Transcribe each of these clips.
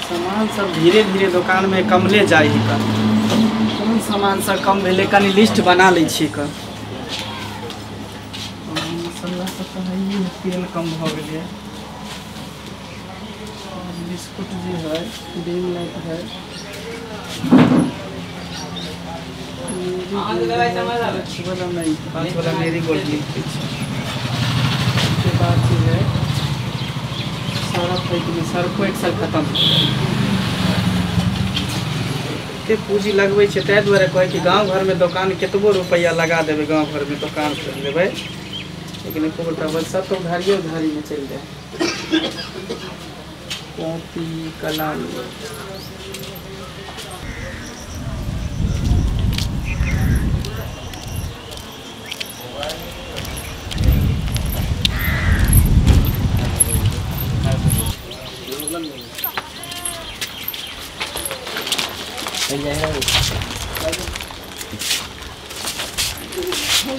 सामान सब धीरे धीरे दोकान में कमले जाइ है। कोन सामान सब कम भेलै कनि लिस्ट बना लै छियै। क मसाला सब तऽ है, तेल कम भऽ गेलै, बिस्कुट जे है, क्रीम लाइट है, वाला नहीं, 5 वाला मेरी गोल्ड लिख दै छी। के बाद जे है सारा में सर्फो एक साल खत्म। एते पूंजी लगबै छै, ताहि दुआरे कहै कि गाँव घरमे दोकान कतबो रुपैआ लगा देबै, गाँव घरमे दोकान खोलि लेबै, लेकिन एको गोटा सब तऽ उधारिये उधारीमे चलि जाय। कॉपी कलम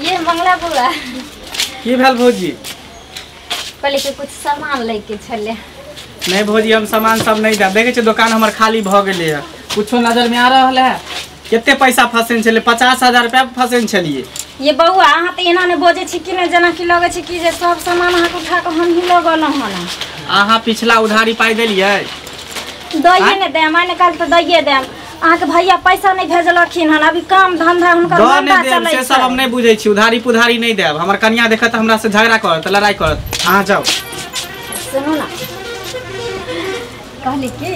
ये मंगला बुआ की भेल भौजी? पहले के कुछ सामान लेके छले। नहीं भौजी, हम सामान सब नहीं देब। देखे दुकान हमर खाली भ गेलै है, कुछो नजर में आ रहल है। कते पैसा फसेन छले? 50,000 रुपया फसेन छलिए। ये बउआ अहाँ तऽ एना नहि बजै छी कि नहि, जेना कि लगै छै कि जे सब सामान अहाँके उठा कऽ हम ही लऽ गेलहुँ हन। अहाँ पिछला उधारी पाइ देलियै? दैये नहि देम, आइ काल्हि तऽ दैये देम। अहाँके भैया पैसा नहीं भेजलखिन हन, अभी काम धंधा हुनकर मन्दा चलै छै। से सब हम नहीं बुझै छी, उधारी पुधारी नहीं देब। हमर कनिया देखत हमरा से झगड़ा करत, लड़ाई करत। अहाँ जाओ। सुनू ना, कहली की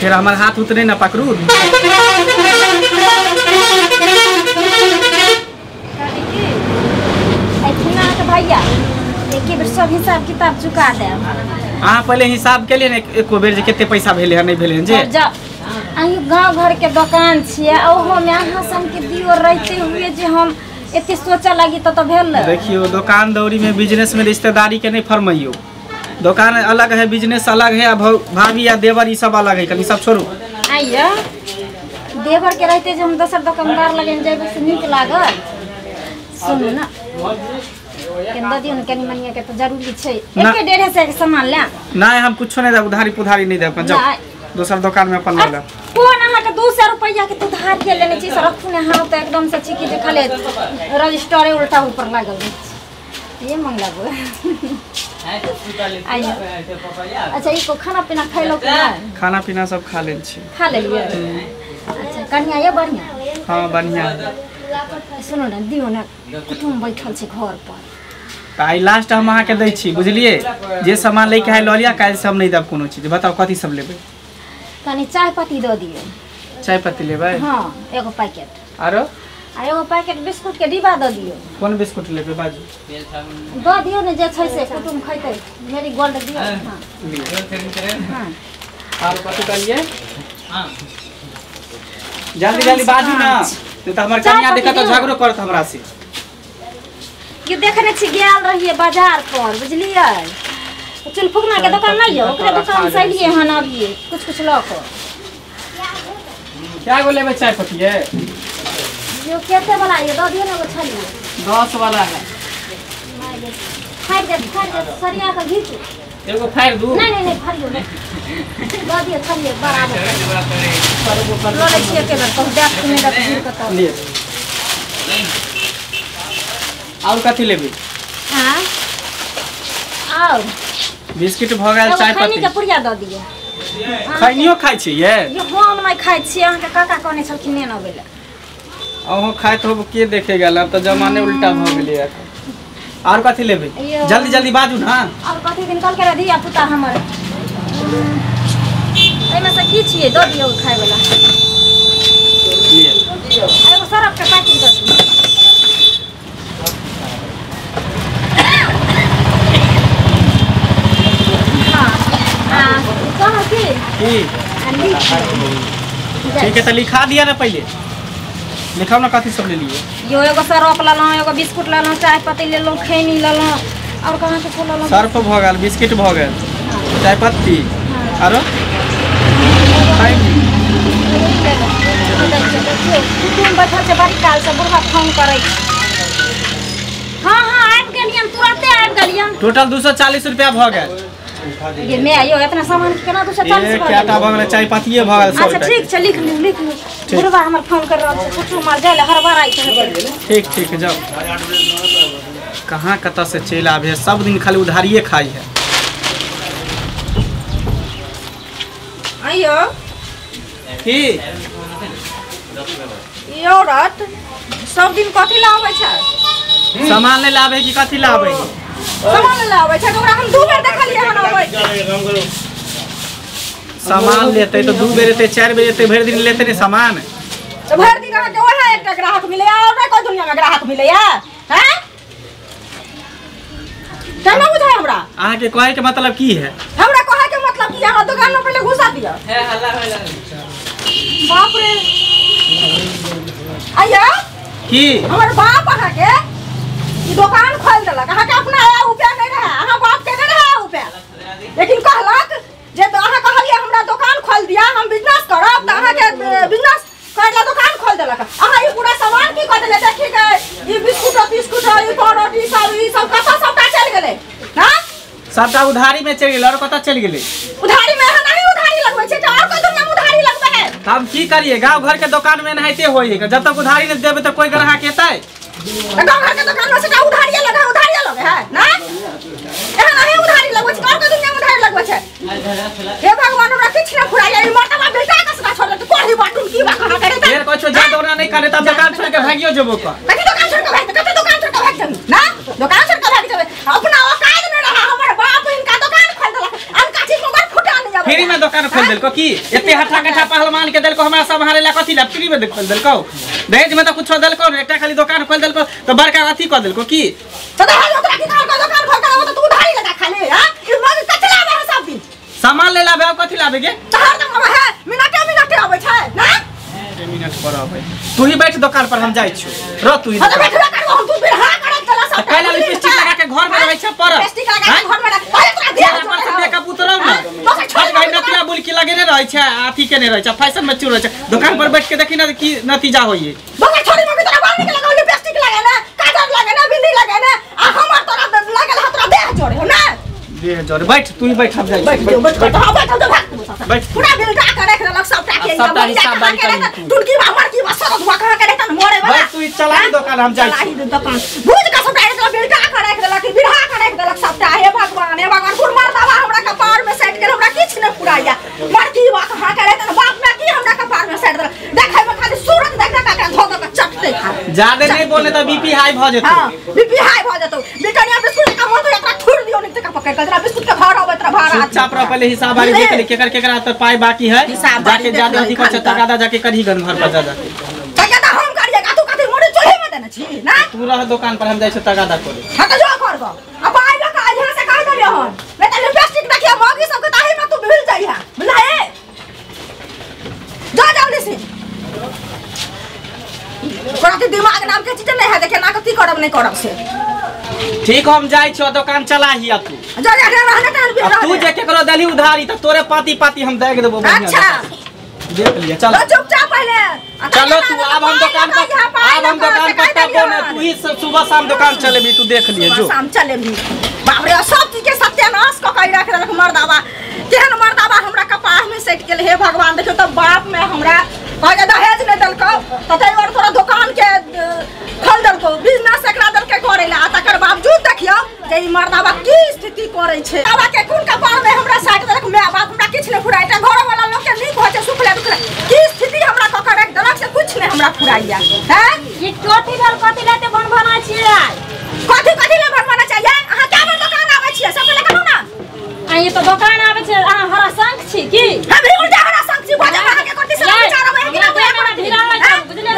फिर हमर हाथ उतरे ना पकड़ू। कहली की अखिना अहाँके भैया एक बेर सब हिसाब किताब चुका देब। अहाँ पहले हिसाब के लिए ने एको बेर जे कते पैसा भेलै है नहीं भेलै जे। अहीं गांव घर के दुकान छियै, ओहो में अहाँ सन के दियो रहते हुए जे हम एते सोचऽ लागी त भेल। देखियो दुकान दौरी में बिजनेस में रिश्तेदारी के नहीं फरमाइयो। दुकान अलग है, बिजनेस अलग है, भाभी या देवर ई सब अलग है। कनी सब छोड़ू। आइयो देवर के रहते जे हम दोसर दुकानदार लगन जाइब से नीक लागल। सुनू ना, केंदा दियो ने कनी मनिया के तो जरूरी छै। एके 150 के सामान ले। नहीं हम कुछो नहीं देब, उधारी पुधारी नहीं देब। जाओ दोसर दुकान में अपन ले। कोन अहाँ के 200 रुपया के उधार के लेने छी सर? रखू ने हां तो एकदम से छी कि जे खाली रजिस्टरे उल्टा ऊपर लागल। ये मंगला बो आइयो। अच्छा ई को खाना पीना खैलो कि नहीं? खाना पीना सब खा लेल छी। खा लेलियै? अच्छा कनिया ये बढ़िया? हां बढ़िया। सुनो ना, दियो ना, कुटुम बैठल छै घर पर। आई लास्ट हम अहाँ के दै छी, बुझलिए? जे सामान लेके आइ ल लिया, काल्हि से हम नहीं देब कोनो चीज। बताओ कथी सब लेबै? कनी चाय पत्ती दऽ दियौ। चाय पत्ती लेबै? हां, एगो पैकेट। आरो? आ एगो पैकेट बिस्कुट के डिब्बा दऽ दियौ। कोन बिस्कुट लेबै बाजू? दऽ दियौ ने जे छै से कुटुम खैतै। मेरी गोल्ड दियौ। हां हां। आर कथी कहलियै? हां जल्दी जल्दी बाजू ना, नहीं तो हमर कनिया देखत तो झगड़ो करत हमरा से। ये देखने छी गेल रहिए बाजार पर, बुझलियै? चुनफुकना के दुकान नहीं है, ओकरे दुकान से लिए हन अभी कुछ कुछ ल के। क्या गो लेबै चाय पत्ती? ये यो केते वाला ये दऽ दियौ ने एगो छलियै। 10 वाला है। फाड़ि दे, फाड़ि दे, सरिया के घीचू। एगो फाड़ि दू। नहीं नहीं नहीं फाड़ियो नहीं, दऽ दियौ छलियै बराबर। लऽ लै छियै एके बेर, कहूँ बैग में रख दियौ कतौ। लिए और कथी लेबै? हां और बिस्किट भ गेल, चाय पत्ती, खैनी के पुड़िया दऽ दियौ। खैनियो खाइ छियै? ये हम नहि खाइ छियै, अहाँके काका कहने छलखिन ने अबै लए। अहूँ खाइत होब के देखे गेल, अब तऽ जमाने उल्टा भ गेलै। और कथी लेबै? जल्दी जल्दी बाजू ना। और कथी दिन कल के धिया पुता हमर एहिमे से की छियै दऽ दियौ खाइ वाला। एगो सरफ के पैकेट दऽ दियौ। हां की ठीक है, तो लिखा दिया ना पहले। लिखाओ ना कथी सब ले लिए। यो एगो सरफ लेलहुँ, एगो बिस्कुट लेलहुँ, चाय पत्ती लेलहुँ, खैनी लेलहुँ, और कहाँ से लेलहुँ? सर्फ भ गेल, बिस्किट भ गेल, चाय पत्ती, आरो कुटुम बैठल छै बड़ी काल से, बुढ़वा फोन करै छै। हाँ हाँ आबि गेलियन, तुरंते आबि गेलियन। टोटल 240 रुपया भ गेल। ये मैं आयो इतना सामान के केना 240 भऽ गेल? केटा भऽ गेलै? चाय पातिये भऽ गेल। अच्छा ठीक छै, लिख लू लिख लू। बुढ़वा हमर फोन कर रहल छै, कुछो मार जाय ले हर बार आई छै। ठीक ठीक जाओ। कहाँ कतऽ से चलि आबे है, सब दिन खाली उधारिये खाई है। आइयो की ई औरत सब दिन कथी लाबै छै? सामान ले लाबै कि कथी लाबै? सामान ले लाबै छै। ओकरा हम 2 बेर देखलियै हन आबै। सामान लेतै तो 2 बेर एतै, 4 बेर एतै, भरि दिन लेतै ने सामान। तो भरि दिन अहाँके वएह एकटा ग्राहक मिलैया और नहि कोइ दुनिया में ग्राहक मिलैया? हैं केना बुझाय हमरा? अहाँके कहै के मतलब की है? हमरा कहै के मतलब की अहाँ दुकान में पहिले घुसा दिअ। बाप रे। आइया की हमर बाप अहाँके ई दुकान खोल देलक। अहाँके अपना उपाय नहि रहे, अहाँ बाप के नहि रहे उपाय, लेकिन कहलक जे अहाँ कहलियै हमरा दुकान खोल दिया, हम बिजनेस करब, तऽ अहाँके बिजनेस करे ला दुकान खोल देलक। अहाँ ई पूरा सामान की कऽ देले? देखी के ई बिस्कुट तिस्कुट ई पाउरोटी सब ई सब कतऽ सबटा चलि गेलै? हां सबटा उधारी में चलि गेलै। और कतऽ चलि गेलै? उधारी में अहाँ नहीं उधारी लगबै छै, और कोइ दुनिया में उधारी लगबै है? हम की करिए, गांव घर के दुकान में एनाहिते होई है, जब तक उधारी नहीं देबे त कोई ग्राहक एतै? गांव घर के दुकान में सबटा उधारिये लगे, उधारिये लगे है ना? एहन नहीं उधारी लगबै छै, और कोइ दुनिया में उधारी लगबै छै? हे भगवान, हमरा किछ न फुराइया। ई मर्दबा बेटा के सदा छोड़ देत, कोही बाटुन की बा कहां करे? फेर कहै छौ जा दौड़ा नहीं करे तब दुकान छोड़ के भागियो जेबो क। कथि दुकान छोड़ के भाग? कथि दुकान छोड़ के भाग जेबी ना? दुकान छोड़ के भाग जेबे? अपना औकात न रहा, हमर बाप इनका दुकान खोल देलक, अनका चीज में फुटा नहीं आबै। फ्री में दुकान खोल देलको की? एते हठा कठा पहलवान के देलको हमरा सम्हारे ला कथि ला? फ्री में खोल देलको? दहेज में त कुछो देलको ने, एकटा खाली दुकान खोल देलको त बड़का अथी क देलको की? त दहेज ओकरा की कहल? दुकान खोल के त तू उधारी लगा खाली। हां ई मग कथि लाबे है सब दिन? सामान ले लाबे और कथि लाबे गे? त हरदम आबै है, मिनटे मिनटे आबै छै ना? मिनट पर आबै। तू ही बैठ दुकान पर, हम जाइ छी। रह तू ही। हां त बैठबे करबो हम, तू बिरहा करत चला सब। काल्हि लिपस्टिक लगा के घर में रहै छै पर। लिपस्टिक लगा के घर में रह, पहिले तोरा दिया पर से मेकअप उतरौ ना। हट भाई, नतिया बुलकी लगेने रहै छै, अथी केने रहै छै, फैशन में चूर रहै छै। दुकान पर बैठ के देखी ना की नतीजा होई। बगर छोड़ी मम्मी तोरा बाल निकल लगाओ, लिपस्टिक लगा ना, काजर लगा ना, बिंदी लगा ना, आ हमर तोरा लागल ह तोरा देह जोड़े हो ना? देह जोड़े। बैठ तू ही बैठ, हम जाइ। बैठ बैठ हां बैठ तो भाग बैठ। पूरा बिलटा के रख देलक सबटा के, सबटा हिसाब बारी करी। टुनकी बा मर की बा सब धुआ कहां के रहत मरे वाला। बैठ तू ही, चला दुकान, हम जाइ। चला ही दुकान भूज के सबटा रख देलक, बिलटा के रख देलक, बिरहा के रख देलक सबटा। हे भगवान, हे भगवान, कुन मर्दावा हमरा कपार में सेट कर, हमरा किछ न पुराइया। मर की बा कहां के रहत बाप में की हमरा कपार में सेट देलक। देखै में खाली सूरत देख देख के धो धो के चटते खा। जादे नहीं बोले त बीपी हाई भ जेतौ। हां बीपी हाई भ जेतौ। ब्रिटानिया बिस्कुट का मोह तो एकरा थुर दियो नहीं त पकड़ के बिस्कुट के भार आबै तोरा भार। चुपचाप रह, पहले हिसाब बारी देख ले केकर केकरा त पाई बाकी है। जाके जादे अथी कर तगादा जाके करही गन घर पर जा जाके। तगादा हम करिएगा? तू कथि मोरे चूल्हे में देने छी ना? तू रह दुकान पर, हम जाइ छी तगादा करे। हां त जो कर ग। अब आइ ल के यहाँ से कह देलियै हन, नहीं त लिपस्टिक देखिए मौगी सब के ताही में तू भिल जाइ है, बुझलै? जा जाओ से तोरा के दिमाग नाम के चीज नहीं है, देखे ना कथि करब नहीं करब से। ठीक हम जाइ छो, दुकान चला ही तू। जा जा रहने त तू जे केकरो देली उधारी त तोरे पाती पाती हम देख देबो। अच्छा देख लिया, चल चुपचाप पहले चलो तू। अब हम दुकान पर, अब हम दुकान पर तब ने तू ही सुबह शाम दुकान चलेबी, तू देख लिए जो शाम चलेबी। बाप रे, सब चीज के सत्यानाश क के रख देलक मर्दावा। केहन मर्दावा हमरा कपार में सेट गेल। हे भगवान, देखियो त बाप में हमरा कहे दहेज नहीं देलको त तै और तोरा दुकान के खोल देलको, बिजनेस एकरा देलके करे ला, तकर बावजूद देखियो जे ई मर्दावा की स्थिति करे छै। बाबा के कोन कपार में हमरा साट देलक my बाप, हमरा किछ नहीं फुराइ। घर वाला लोग के नीक होइ छै सुखले दुखले, की स्थिति हमरा क के रख देलक से कुछ नहीं हमरा फुराइया। हैं ई कथि भेल? कथि लेते भनभना छियै? कथि कथि ले भनभना चाहिए? अहाँ के बेर दुकान आबै छियै सब पहिले कहू ना। आ ई त दुकान आबै छै, अहाँ हरा संख छी की? हम ही उल्टा हरा संख छी। भजन अहाँ के कथि से विचार आबै है कि ना? भिड़ा नै बुझलियै,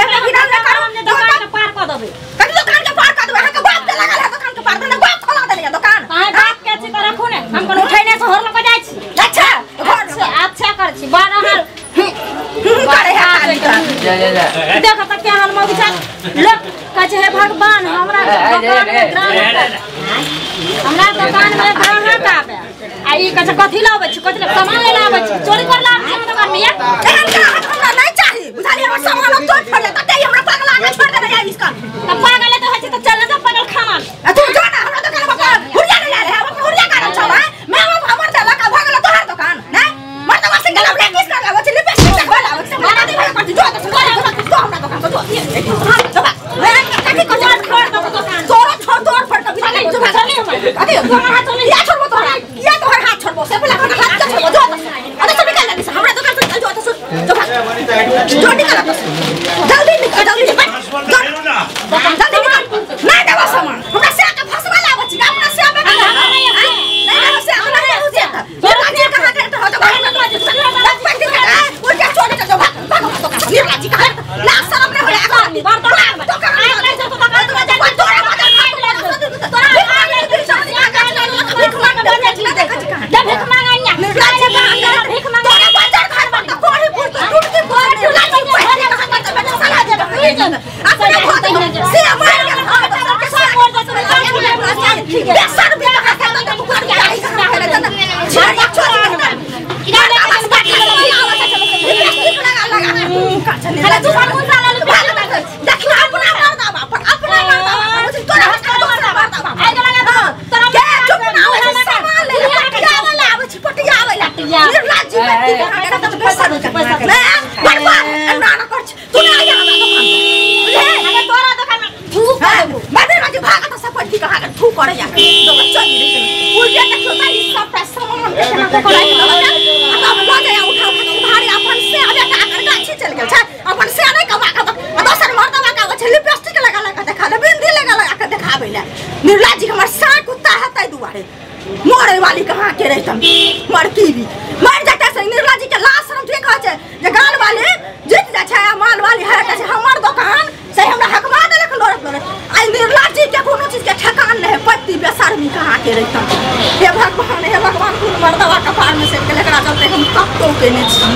हम जे दुकान के पार क देबै। कथि दुकान के पार क देबै? अहाँ के बाप के लागल है दुकान के पार देने, बाप खोला देलियै दुकान। अहाँ बाप के छी त रखू ने, हम कोनो उठैने से होर ल के जाइ छी। अच्छा अच्छा अच्छा कर छी बार अहाँ करे है खाली। जा जा जा देख त केहन मौगी छै। लोक कहै छै हे भगवान, हमरा दुकान में ग्राहक, हमरा दुकान में ग्राहक आबे, आ ई कहै छै कथि लाबै छी? कथि सामान ले लाबै छी? चोरी कर लाबै छी दुकान में? एहन ग्राहक हमरा नहीं चाही, बुझलियै? हमर सामान हम चोर छोड़ ले तते हमरा पगला के छोड़ देने है इसका। त पागल त होइ छै त चल जा पागल खाना। तू जो ना हमरा दुकान पर हुरिया नहीं लाले है, हम हुरिया कारण छौ। मैं बाप हमर चल उल्टे देखियो त ई सबटा सामान के केना कऽ राखि देलक आ तब लऽ जाय उठा उठा के उधारी अपन से आबे का कर गाछी चल गेल छै अपन से नहि कमा के आ दोसर मर्दवा के आबै छै लिपस्टिक लगा लगा देखा ले बिंदी लगा लगा के देखाबै ले निर्ला जी हमर सा कुत्ता है ताहि दुआरे मरे वाली कहाँ के रहितम मरकी भी मर जाता से निर्ला जी के लाश शरम ठीक कहै छै जे गाल वाली जीत जाइ छै आ माल वाली हारि जाइ छै हमर दोकान से हमरा हकमा देलक लड़त लड़त आइ निर्ला जी के कोनो चीज के ठेकान नहि है पत्ती बेशर्मी कहाँ के रहितम हे भगवान कुल मर्दवा कपार में से गेल एकरा चलते हम कतौ केने छी।